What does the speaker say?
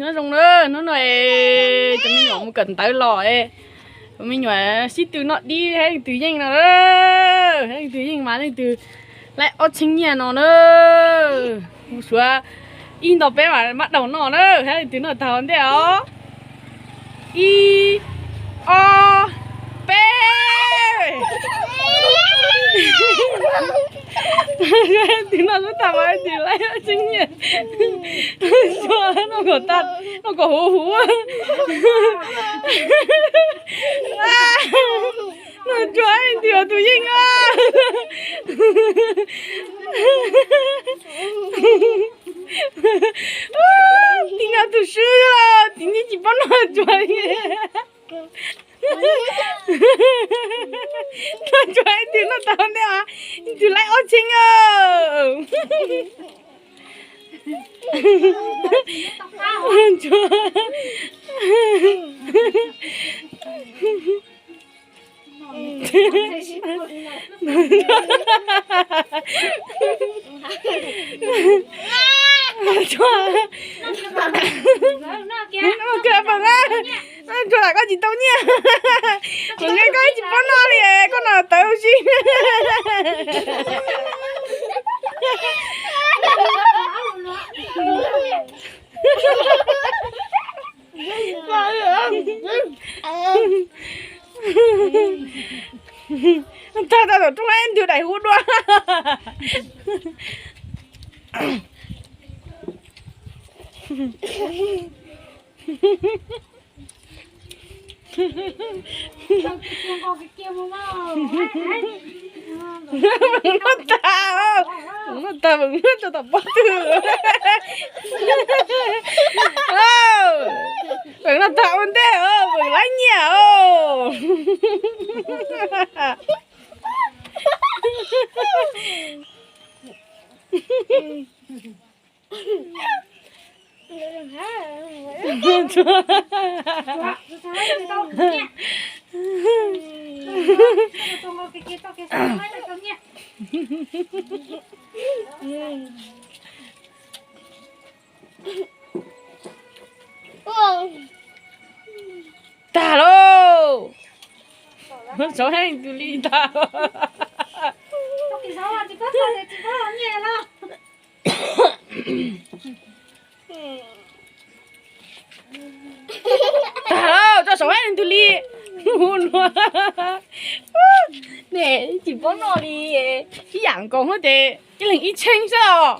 Nyob zoo na, hnub no cov me nyuam mus kawm ntawv los, cov me nyuam sib tw noj dib, leej twg yeej no, leej twg yeej mas leej twg laib ob txheeb nyiaj no na. Mus suav ib nto peb mas mab daum noj na, leej twg noj tag ua ntej os. Ib, ob, peb. Leej twg noj tag mas leej twg laib ob txheeb nyiaj. Noj kom tag, noj kom huv huv. Noj tsuag leej twg tus yeej a. Tim no tus swb los tim no tsis paub noj tsuag li. Noj tsuag leej twg noj tag ntej, leej twg laib ob txheeb a. Tsuag, Tsuag lam koj tsis tau nyiaj. Kuv nqe koj tsis paub noj li, koj noj tawv ua si. Tag tau tom rooj ib ntus daim hu dua. Noj tag, noj tag, noj tag tom pob tw. Noj tag ua ntej, laib nyiaj os. Tag lauj. Saum heev tus li tag. Tag lauj, tso saum heev tus li. Nej tsis paub noj li, ib yam nkaus xwb ces ib leeg ib txheeb xwb os.